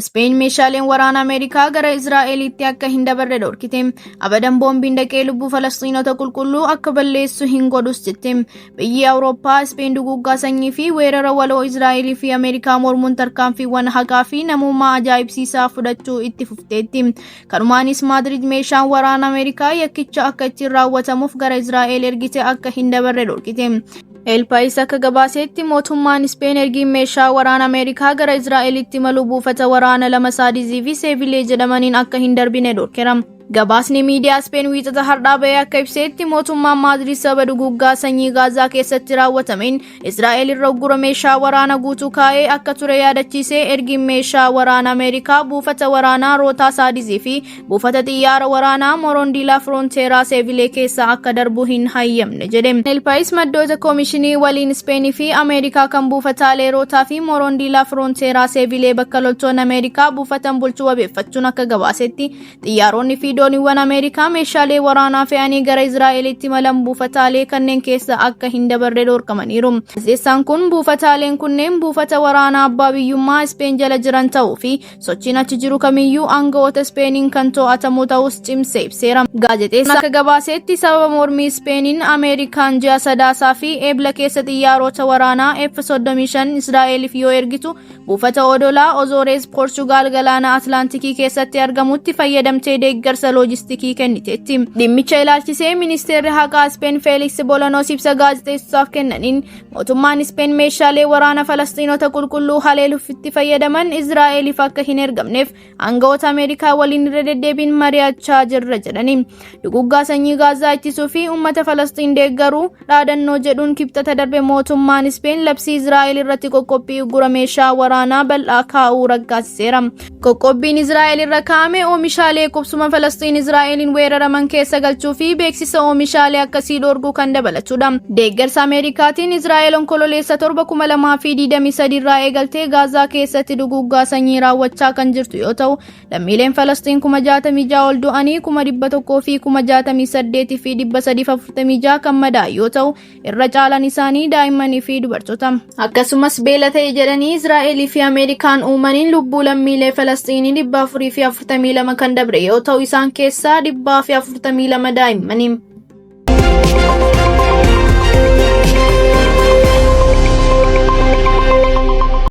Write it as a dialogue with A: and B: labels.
A: Ispeen meeshaaleen waraana Ameerikaa gara Israa'elitti akka hin dabarre dhorkite. Abadan boombiin dhaqee lubbuu Falasxiinota qulqulluu akka balleessu hin godhus jette. Biyyi Awurooppaa Ispeen duguuggaa sanyii fi weerara waloo Israa'elii fi Ameerikaa mormuun tarkaanfiiwwan haqaa fi namummaa ajaa'ibsiisaa fudhachuu itti fufteetti. Kanumaanis Maadrid meeshaan waraana Ameerikaa yakkicha akka ittiin raawwatamuuf gara Israa'el ergite akka hin dabarre dhorkite. El Pais akka gabaasetti, mootummaan Ispeen ergiin meeshaa waraana Ameerikaa gara Israa'elitti malu buufata waraana lama, Saadizii fi Seevilee jedhamaniin, akka hin darbine dhorkeera. Gabaasni miidiyaa Ispeen Wiixata har'aa bahee akka ibsetti, mootummaan Maadrid sababa duguuggaa sanyii Gaazaa keessatti raawwatameen Israa'el irra uggura meeshaa waraana guutuu kaa'ee akka ture yaadachiisee, ergiin meeshaa waraana Ameerikaa buufata waraanaa Rootaa Saadizii fi buufata xiyyaara waraanaa Morondiilaa Firoonteeraa Seevilee keessa akka darbu hin hayyamne jedhe. El Pais maddoota koomishinii waliin Ispeenii fi Ameerikaa kan buufataalee Rootaa fi Morondiilaa Firoonteeraa Seevilee bakka loltoonni Ameerikaa buufatan bulchuu wabeeffachuun akka gabaasetti, xiyyaaronni fi dooniiwwan Ameerikaa meeshaalee waraanaa fe'anii gara Israa'elitti imalan buufataalee kanneen keessa akka hin dabarre dhorkamaniiru. Gaazexeessaan kun buufataaleen kunneen buufata waraanaa abbaa biyyummaa Ispeen jala jiran ta'uu fi sochiin achi jiru kamiyyuu aangawoota Ispeeniin kan to'atamu ta'us cimsee ibseera. Gaazexeessaan akka gabaasetti, sababa mormii Ispeeniin Ameerikaan ji'a Sadaasaa fi Eebla keessa xiyyaarota waraanaa F-35 Israa'eliif yoo ergitu buufata odolaa Ozoores Poorchugaal galaana Atlaantikii keessatti argamutti fayyadamtee deeggarsa loojistikii kenniteetti. Dhimmicha ilaalchisee ministeerri haqaa Ispeen Feeliks Bolanos ibsa gaazexeessotaaf kennaniin, mootummaan Ispeen meeshaalee waraana Falasxiinota qulqulluu haleeluuf itti fayyadaman Israa'eliif akka hin ergamneef aangawoota Ameerikaa waliin irra deddeebiin mari'achaa jirra jedhani. Duguggaa sanyii Gaazaa ittisuu fi uummata Falasxiin deeggaruu dhaadannoo jedhuun Kibxata darbe mootummaan Ispeen labsii Israa'el irratti qoqqobbii uggura meeshaa waraanaa bal'aa kaa'uu raggaasiseera. Qoqqobbiin Israa'el irra kaa'ame oomishaalee qubsuma Falasxiin Israa'eliin weeraraman keessa galchuu fi beeksisa oomishaalee akkasii dhorkuu kan dabalatudha. Deeggarsa Ameerikaatiin Israa'el Onkololeessa 7, 2023 irraa eegaltee Gaazaa keessatti duguggaa sanyii raawwachaa kan jirtu yoo ta'u, lammiileen Falasxiin 66,000 ol du'anii 168,346 kan madaa'an yoo ta'u, irra caalan isaanii daa'immanii fi dubartoota. Akkasumas beela ta'e jedhanii Israa'elii fi Ameerikaan uumaniin lubbuu lammiilee Falasxiinii 442 kan dabre yoo ta'u, isaan keessaa 442 daa'immanii.